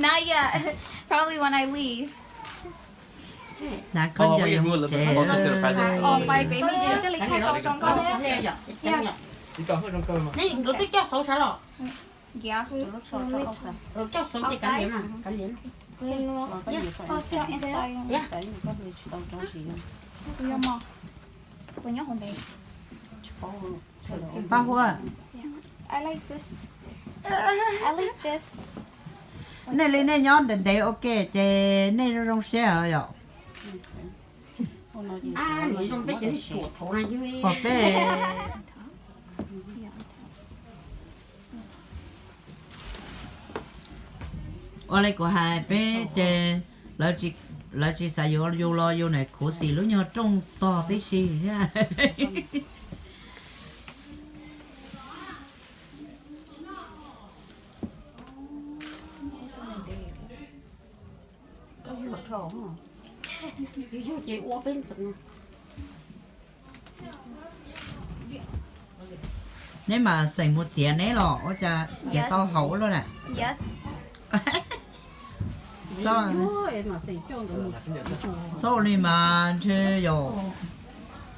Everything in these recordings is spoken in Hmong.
Not yet. Probably when I leave. Hnav khaub ncaws yuav mus tsev. Ua pais pem me ntsis, thiaj li thaij tau zoo nkauj. Nkawd twb coj sauv sav los. Coj sauv ces kav liam, kav liam. Paj Huab, nej li nej nyob ntev ntev ua ke ces nej zoo zoo siab os yom. Pom peb ua li kuv hais peb ces lawv tsis xav yuav yus los yus niam khuv xim lub nyuag rooj tog tib si thiab. Neb mas xeem mus txiav neb los ua cas txiav tau haum luaj na. Txhob ua li mas ntshe yog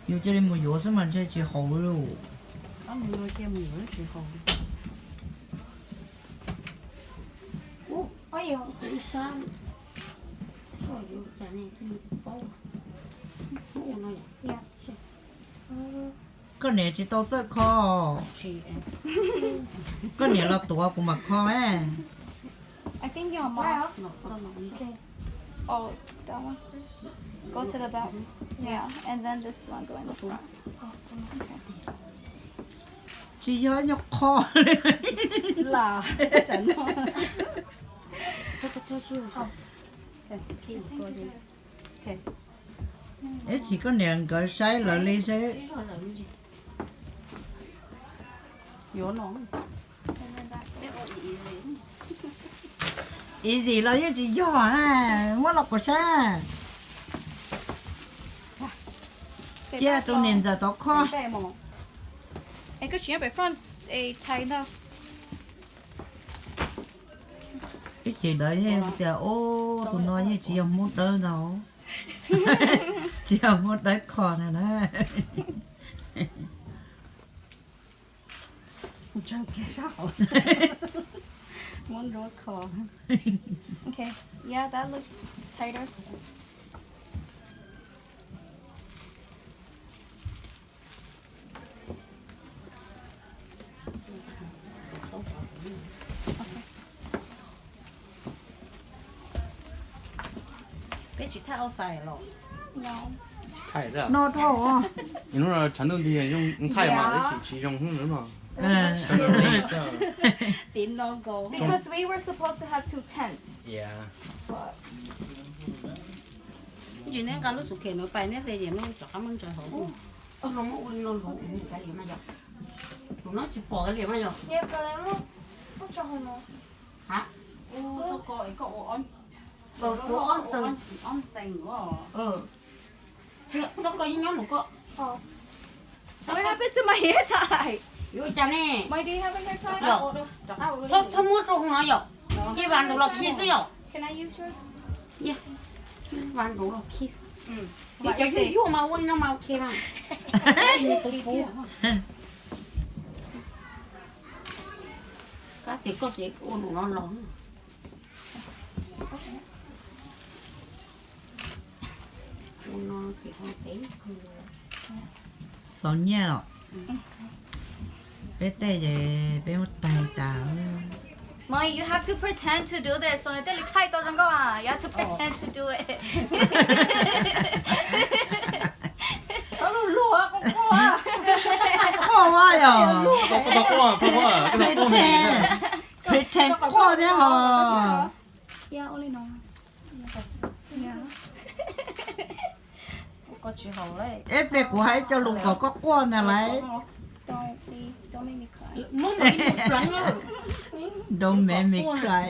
yus cia li mus yuav xwb mas ntshe tsis haum li. Koj niam tsis tau txawj kho. Koj niam los tuav kuv mam kho. Tsis yog ib nyuag qho. Ib chim koj niam nkawd saib lawv li seb. Easy los yeej tsis yog na, muab los kuv saib. Cia tus niam ntxawm tod kho. Ib chim ntawd yeej tias ub tus no yeej tsis yog Hmoob dawb ntag, tsis yog Hmoob dawb kho na na. Peb tsis thaij outside los? No dhau. Hnub no tshav ntuj nti thaij mas tsis zoo hnub no. Because we were supposed to have two tents. Ntsis neb nqa lub xu khem no pais neb hle ces muab rov qab muab ntsaws hauv. Tus no tsis pom kav liam mas yog. Txoj ko yeej nyob mus koj. Yuav ua cas ne? Txhob muab rau hauv no yom. Cia vas nraud los khi xwb yom. Cia vas nraud los khi xwb. Cov yuag yuag mas ua li no mas ok mas. Kab tias koj ces ua nraum no los. Xav nyiaj los? Peb tej ces peb muab tag tas. Mommy, you have to pretend to do this. Xav nws thiaj li thaij tau zoo nkauj. You have to pretend to do it. Quaj yog pretend, pretend quaj thiab hos. Ib pliag kuv hais cov lus kom koj quaj ntag lauj. Don't make me cry.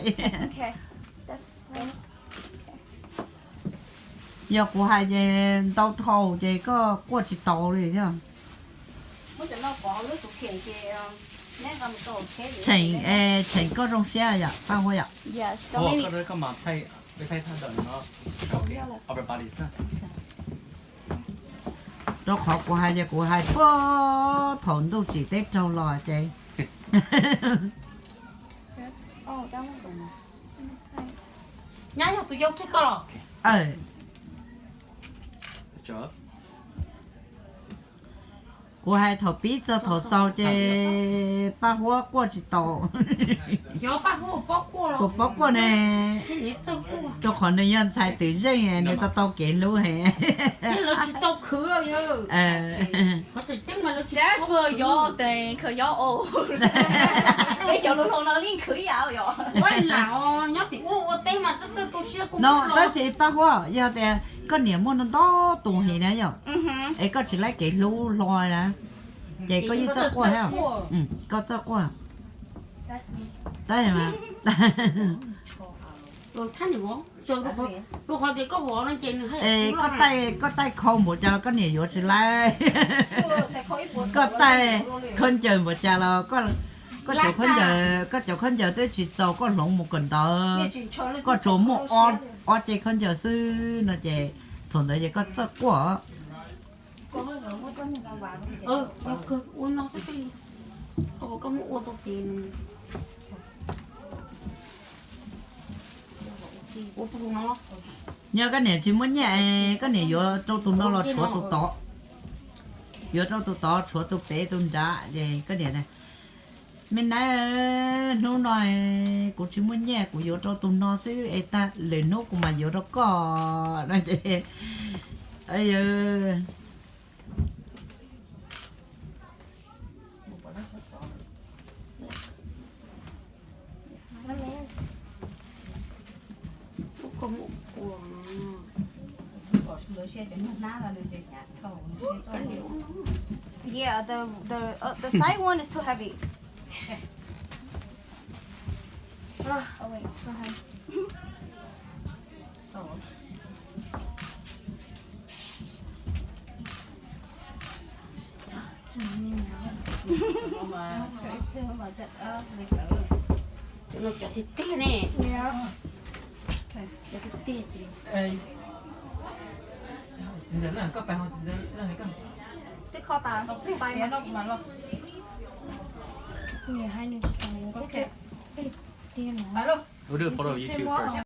Yog kuv hais ces ntau dhau ces koj quaj tsis tau li thiab. Tsheem, tsheem koj zoo siab yom Paj Huab yom? Rau qhov kuv hais ces kuv hais puag thaum ntuj tsim teb raug los ces. Nyab yog tus yau kiag koj los? Kuv hais thaum pib txog thaum xaus ces Paj Huab quaj tsis tau. Puas paub quaj ne? Rau qhov nws yog ntxhais twm zeej nws tau tau kev hlub he. No, tab sis Paj Huab, yog tias koj niam muaj ntau tus heev na yom, es koj tsis laib kev hlub hlo na, ces koj yeej txawj quaj thiab. Koj txawj quaj. Tab, koj taij khau npaum cas los koj niam yuav tsis laib. Koj taij khaub ncaws npaum cas los koj cov khaub ncaws, koj cov khaub ncaws twb tsis txaus koj hloov mus kawm ntawv, koj tsuas muaj ob ce khaub ncaws xwb no ces thaum ntawd ces koj txawj quaj. Yog koj niam tsis muaj nyiaj, koj niam yuav rau tus no los tshuav tus tod, yuav rau tus tod tshuav tus pem tus nrad ces koj niam, me nab, hnub no kuv tsis muaj nyiaj kuv yuav rau tus no xwb es tag lwm hnub kuv mam yuav rau koj no ces. Yeah, the the uh, the side one is too heavy. Oh wait, go ahead. Cov tiag tiag ne. Cov tiag tiag ces. Txiv ntxawm, koj pais hauv txiv ntxawm. Twb kho tas, pais no kuv mam los. Kuv niam hais nws tsis xav yuav koj tiag no. We'll do a photo of you two first.